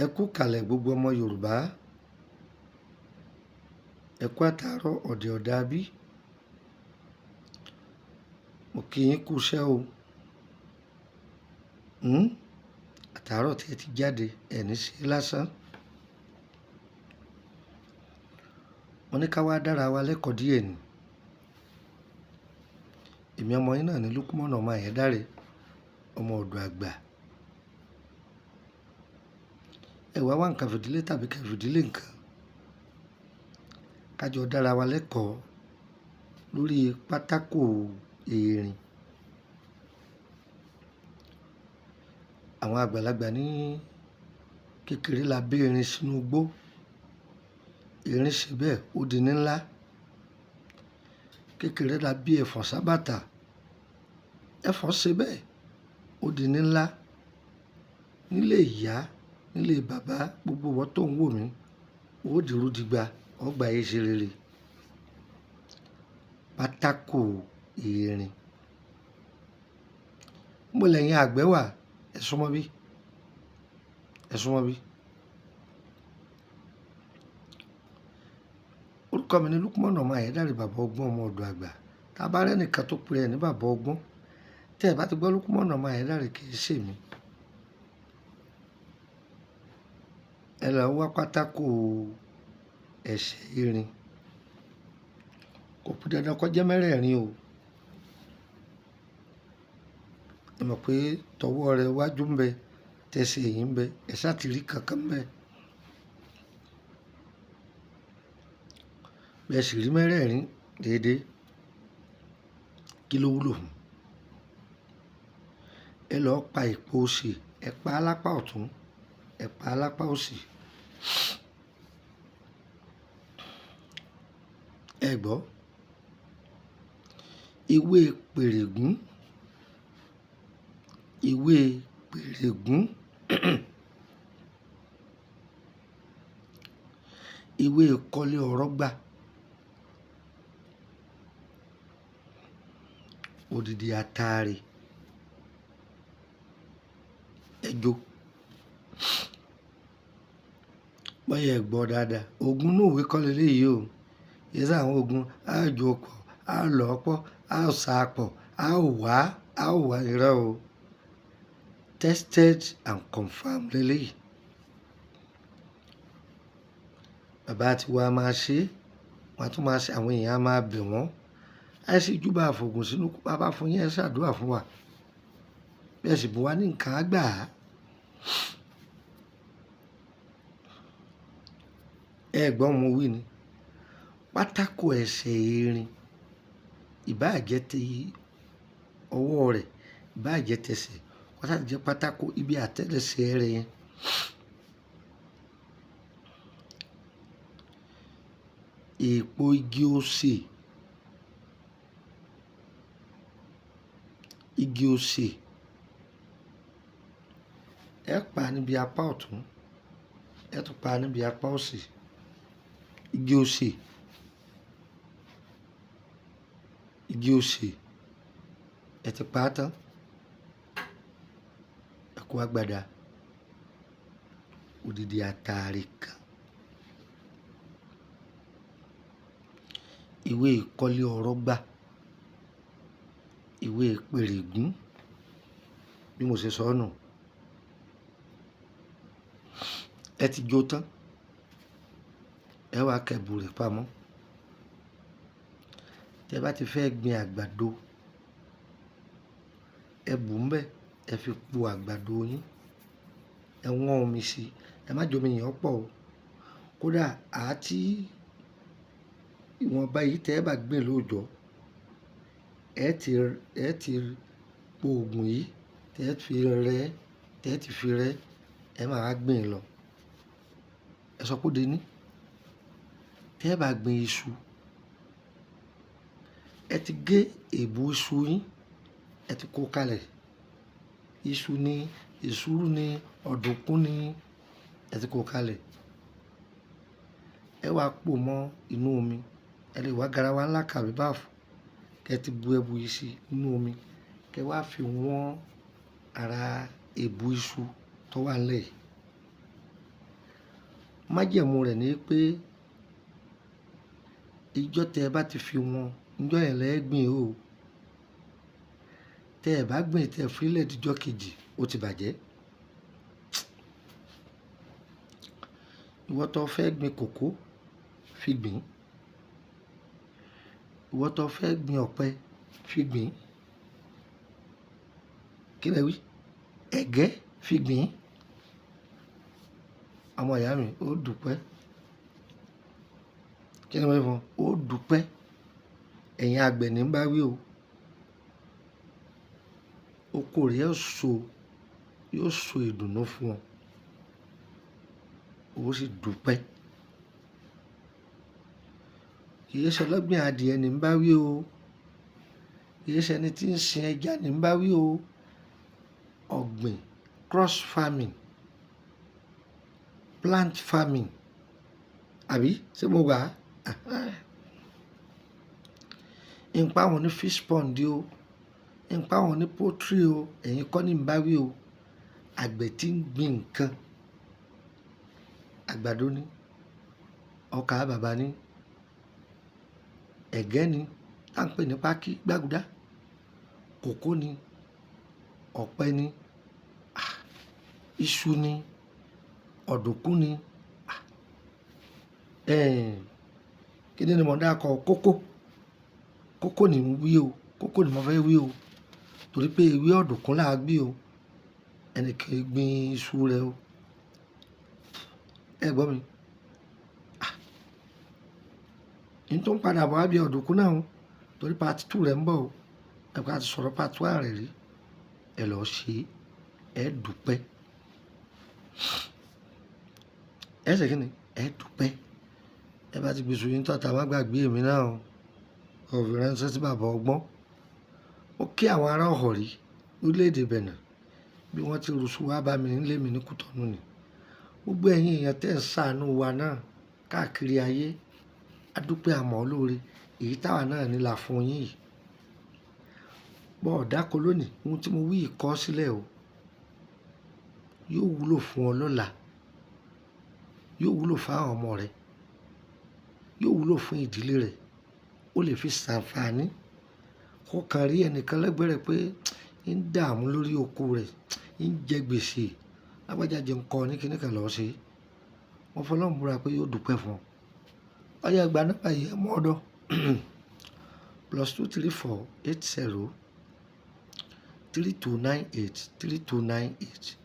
Ẹ kú ìkàlẹ̀ gbogbo ọmọ Yorùbá. Ẹ kú àtàárọ̀ ọ̀dẹ̀ ọ̀dà bí. Mo kí yín kú iṣẹ́ o. Hmm? Àtàárọ̀ tí ẹ ti jáde, ẹ ní ṣe lásán. Mo ní ká wá dára wa lẹ́kọ̀ọ́ díẹ̀ ni. Èmi ọmọ yín náà ni Lúkúmọ̀nà ọmọ Àyádáre, ọmọ ọ̀dọ̀ àgbà. Ẹ wá wá nǹkan fìdílé tàbí kẹ́ fìdílé nǹkan. Ká jọ dára wa lẹ́kọ̀ọ́ lórí pátákó erin. Àwọn àgbàlagbà ní kékeré la bí erin sínú igbó. Erin ṣe bẹ́ẹ̀, ó di ní ńlá. Kékeré la bí ẹ̀fọ̀n sábàtà. Ẹ̀fọ̀n ṣe bẹ́ẹ̀, ó di ní ńlá. Nílé ìyá, nílé bàbá, gbogbo ìwọ tó ń wò mí, ó dìrú digba, ó gba ayé ṣe rere. Pátákó erin. Níbo lẹ̀yin àgbẹ̀ wà? Ẹ súnmọ́ bí. Ẹ súnmọ́ bí. Orúkọ mi ni Lúkúmọ̀nà ọmọ Àyádáre, bàbá ọgbọ́n ọmọ ọ̀dọ̀ àgbà. Tá bá rí ẹnìkan tó pe rẹ̀ ní bàbá ọgbọ́n, tí ẹ bá ti gbọ́ Lúkúmọ̀nà ọmọ Àyádáre kì í ṣe èmi. Ẹ lọ wá pátákó ẹsẹ̀ erin. Kò pọn dandan kó jẹ́ mẹ́rẹ̀ẹ̀rin o. Ẹ mọ̀ pé tọwọ́ rẹ wájú ń bẹ, tẹsẹ̀ ẹ̀yìn ń bẹ, ẹ sá ti rí kankan ń bẹ. Bí ẹ sì rí mẹ́rẹ̀ẹ̀rin déédé, kí ló wúlò fún? Ẹ lọ pa èpo osè, ẹ pa á lápá ọ̀tún, ẹ pa á lápá òsì. Ẹ gbọ́. Ewé pèrègún, ewé pèrègún, ewé kọ́lé ọ̀rọ̀gbà. Odidi atare. Ẹ jó. Bóyá ẹ gbọ́ dáadáa. Ògùn inú ìwé kọ́ leléyìí o. Kì í ṣe àwọn ògùn á jó pọ̀, á lọ́ pọ̀, á sa pọ̀, á wá, á wá irọ́ o. Tested and confirmed leléyìí. Bàbá tí wa máa ṣe, wọ́n á tún máa ṣe, àwọn èèyàn á máa bẹ̀ wọ́n. Àìsí júbà fògùn sínú, bá fún yín ẹ ṣàdúrà fún wa. Bí ẹ sì bù wá ní nǹkan á gbà á. Ẹ gbọ́ mo wí ni. Pátákó ẹsẹ̀ erin, ìbá jẹ́ ti ọwọ́ rẹ̀, ìbá jẹ́ tẹsẹ̀, kó sá ti jẹ́ pátákó ibi àtẹ́lẹsẹ̀ rẹ̀ yẹn. Èpo igi osè, igi osè. Ẹ pa níbi apá ọ̀tún, ẹ tún pa níbi apá òsì. Igi osè, igi osè. Ẹ ti pa á tán. Ẹ kó agbada. Odidi atare kan. Ewé ìkọ́lé ọ̀rọ̀gbà, ewé pèrègún. Bí mo ṣe sọ nù. Ẹ ti jó tán. Ẹ wá kẹ́bù rẹ̀ pamọ́. Tí ẹ bá ti fẹ́ gbin àgbàdo, ẹ bù ń bẹ, ẹ fi po àgbàdo yín. Ẹ wọ́n omi sí i. Ẹ má jẹ omi yẹn ó pọ̀ o. Kódà àti ìwọ̀nba yìí tí ẹ bá gbin lóòjọ́, ẹ ti po ògùn yìí tí ẹ fi rẹ́, tí ẹ ti fi rẹ́, ẹ máa wá gbin lọ. Ẹ sọ pé ó di ní. Tí ẹ bá gbin iṣu, ẹ ti gé èbù iṣu yín, ẹ ti kó kalẹ̀. Iṣu ni, èsúrú ni, ọ̀dùnkún ni, ẹ ti kó kalẹ̀. Ẹ wá pò mọ́ inú omi. Ẹ lè wá garawa ńlá kàbí báàfù kí ẹ ti bu ẹbu yìí sí inú omi, kí ẹ wá fi wọ́n ara èbù iṣu tó wà nílẹ̀ yìí. Májẹ̀mú rẹ̀ ni pé ijọ́ tẹ ẹ bá ti fi wọn, ijọ́ yẹn lẹ́ gbìn o. Tẹ ẹ bá gbìn tẹ fílẹ̀ dijọ́ kejì, ó ti bàjẹ́. Ìwọ tó fẹ́ gbin kòkó, fi gbìn. Ìwọ tó fẹ́ gbin ọ̀pẹ, fi gbìn. Kí lẹ wí? Ẹ̀gẹ́, fi gbìn. Ọmọ ìyá mi, ó dúpẹ́. Kí ni mo fẹ́ fún ọ? Ó dúpẹ́. Ẹ̀yin àgbẹ̀ ní ń bá wí o. Oko rẹ yóò so, yóò so ìdùnnú fún ọ. Ó sì dúpẹ́. Kì í ṣe ọlọ́gbìn adìẹ ní ń bá wí o. Kì í ṣe ẹni tí ń sin ẹja ní ń bá wí o. Ọ̀gbìn, cross farming, plant farming, àbí ṣé mo gbà á? Ń pa àwọn ní fish pond o, ń pa àwọn ní poultry o, ẹ̀yin kọ́ ní ń bá wí o. Àgbẹ̀ tí ń gbin nǹkan, àgbàdo ni, ọkà bàbà ni, ẹ̀gẹ́ ni, tá ń pè ní pákí gbágudá, kòkó ni, ọ̀pẹ ni, iṣu ni, ọ̀dùnkún ni, kí ni mo dákọ? Kókó. Kókó ni ń wí o. Kókó ni mo fẹ́ wí o. Torí pé ewé ọ̀dùnkún là á gbé o. Ẹni kì í gbin iṣu rẹ o. Ẹ gbọ́ mi. N tó ń padà bọ̀ wá bí ọ̀dùnkún náà o. Torí part 2 rẹ̀ ń bọ̀ o. Ẹ kò àti sọ̀rọ̀ part 1 rẹ̀ rí. Ẹ lọ ṣe, ẹ dúpẹ́. Ẹ ṣe kí ni? Ẹ dúpẹ́. Ẹ bá ti gbin iṣu yín tán, tá má gbàgbé èmi náà o. Ó fi ránṣẹ́ sí bàbá ọgbọ́n. Ó kí àwọn ará Ọ̀họ̀rí orílẹ̀-èdè Benin bí wọ́n ti rùsù wá bá mi nílé mi ní Kútọ̀nù ni. Gbogbo ẹ̀yin èèyàn tẹ́ ń ṣàánú wa náà káàkiri ayé. A dúpẹ́ àmọ́ lóore. Èyí táwa náà ní là fún yín yìí. Bọ́ ọ̀ dáko lónìí, ohun tí mo wí yìí kọ sílẹ̀ o. Yóò wúlò fún ọ lọ́la. Yóò wúlò fún àwọn ọmọ rẹ. Yóò wúlò fún ìdílé rẹ. Ó lè fi ṣàǹfààní. Kó kan rí ẹnìkan lẹ́gbẹ̀ẹ́ rẹ̀ pé ń dààmú lórí oko rẹ̀, ń jẹ gbèsè. Lágbájá jẹ́ ń kọ́ ní kíní kan lọ́ ṣe. Wọ́n fọlọ́run búra pé yóò dúpẹ́ fún ọ. Ọ̀yá gba nọ́mbà yìí, ẹ mú ọ̀dọ̀. +234 80 3298 3298.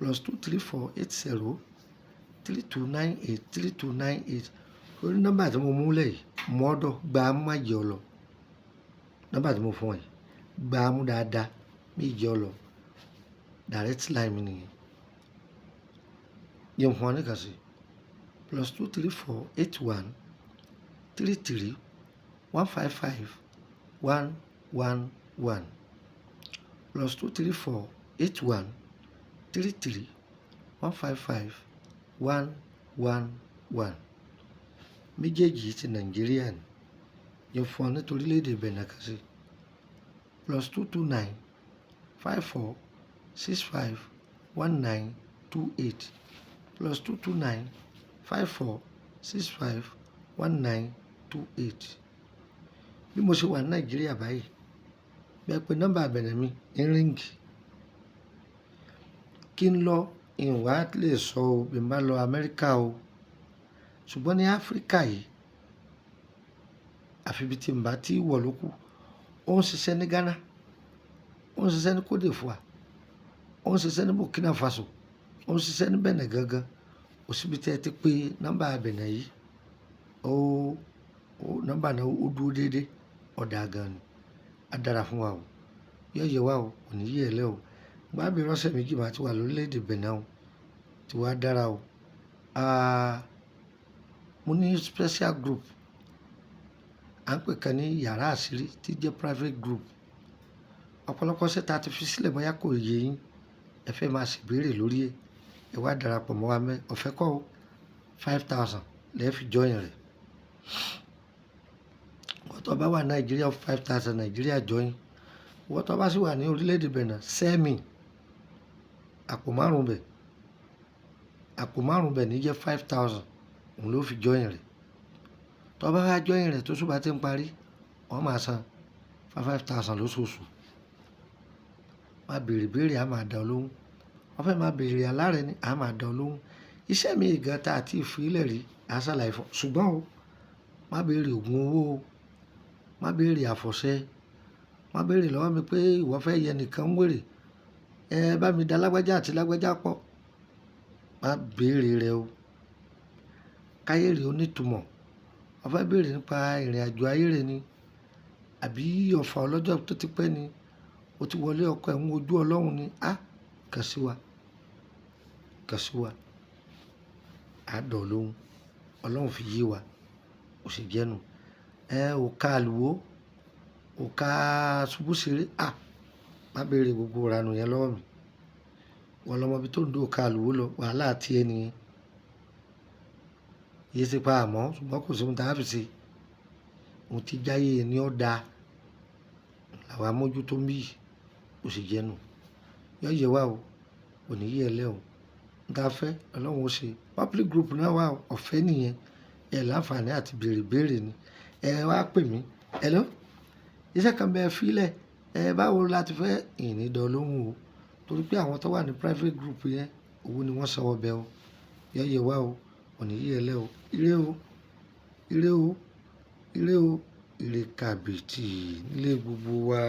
+234 80 3298 3298. Orí nọ́mbà tí mo mú lẹ̀ yìí, mú ọ̀dọ̀, gba á mú má jẹ ọ lọ. Nọ́mbà tí mo fún ọ yìí, gba á mú dáadáa, má jẹ ọ lọ. Direct line mi nìyẹn. Jẹ́ n fún ọ ní kan sí. +234 81 33 155 111. +234 81 33 155 111. Méjèèjì ti Nàìjíríà ni. Jẹ́ n fún ọ ní torílẹ̀-èdè Benin kan sí. +229 54 65 19 28. +229 54 65 19 28. Bí mo ṣe wà ní Nàìjíríà báyìí, bí ẹ pé nọ́mbà Benin mi ń ring. Kí n lọ, n wá lè sọ o bí n bá lọ Amẹ́ríkà o. Ṣùgbọ́n ní Áfríkà yìí, àfi bí tí n bá tí wọ̀ ló kù. Ó ń ṣiṣẹ́ ní Ghana, ó ń ṣiṣẹ́ ní Côte d'Ivoire, ó ń ṣiṣẹ́ ní Burkina Faso, ó ń ṣiṣẹ́ ní Benin gangan. Kò síbi tí ẹ ti pé nọ́mbà Benin yìí. Ó, nọ́mbà náà ó dúró dédé. Ó dáa gan ni. A dára fún wa o. Yóò yẹ wá o, kò ní yẹ ẹ lẹ́ o. Gbá bí ọ̀sẹ̀ méjì máa ti wà lórílẹ̀-èdè Benin o. Tí wá dára o. Mo ní special group. À ń pè kan ní yàrá àṣírí tí jẹ́ private group. Ọ̀pọ̀lọpọ̀ iṣẹ́ ta ti fi sílẹ̀ bóyá kò yé yín. Ẹ fẹ́ máa ṣèbéèrè lórí ẹ̀. Ẹ wá darapọ̀ mọ́ wa mẹ́. Ọ̀fẹ́ kọ́ o. 5,000 lẹ fi join rẹ̀. Ìwọ tó bá wà ní Nàìjíríà, 5,000 Nàìjíríà join. Ìwọ tó bá sì wà ní orílẹ̀-èdè Benin, send me àpò márùn-ún bẹ̀. Àpò márùn-ún bẹ̀ ní jẹ́ 5,000. Òun ló fi join rẹ̀. Tó bá wá join rẹ̀ tó ṣùgbọ́n tí ń parí, wọ́n máa san 5,000 lóṣooṣù. Má béèrè béèrè, a máa dá ọ lóhùn. Wọ́n fẹ́ máa béèrè àlá rẹ ni, a máa dá ọ lóhùn. Iṣẹ́ mi gan ta àti ìfilẹ̀ rí, a ṣàlàyé fún ọ. Ṣùgbọ́n o, má béèrè ògùn owó o. Má béèrè àfọ̀ṣẹ. Má béèrè lọ́wọ́ mi pé ìwọ fẹ́ yẹ nìkan ń wèrè. Ẹ bá mi dá lágbájá àti lágbájá pọ̀. Má béèrè rẹ̀ o. Káyé rẹ ó ní ìtumọ̀. Wọ́n fẹ́ béèrè nípa ìrìnàjò ayé rẹ ni, àbí ọfà ọlọ́jọ́ tó ti pẹ́ ni. O ti wọlé ọkọ ẹ̀ ń wojú Ọlọ́run ni. Á, kàn sí wa. Kàn sí wa. A dọ̀ ọ́ lóhùn. Ọlọ́run fi yé wa. Ó sì jẹ́nu. Ẹ ò ka àlùwó, ò ka ṣubú ṣeré. À, má béèrè gbogbo ìranù yẹn lọ́wọ́ mi. Wọ́n lọmọ bí tó ń dó ka àlùwó lọ, wàhálà ti ẹni yẹn. Yé ṣe pa àmọ́, ṣùgbọ́n kò sí ohun tí a fi ṣe. Ohun tí jáyé ẹni ó da. Làwa mójú tó ń bí, ó sì jẹ́nu. Yọ yẹ wá o, kò ní yẹ ẹ lẹ́ o. Ohun tí a fẹ́, Ọlọ́run ó ṣe. Public group náà wà, ọ̀fẹ́ nìyẹn. Ẹ láǹfààní àti béèrè béèrè ni. Ẹ wá pè mí. Hello? Iṣẹ́ kan bẹ fílẹ̀. Ẹ báwo la ti fẹ́ ìní dán lóhùn o. Torí pé àwọn tó wà ní private group yẹn, owó ni wọ́n san wọ bẹ o. Yọ yẹ wá o, kò ní yẹ ẹ lẹ́ o. Ire o, ire o, ire o, ire kàbìtì nílé gbogbo wa.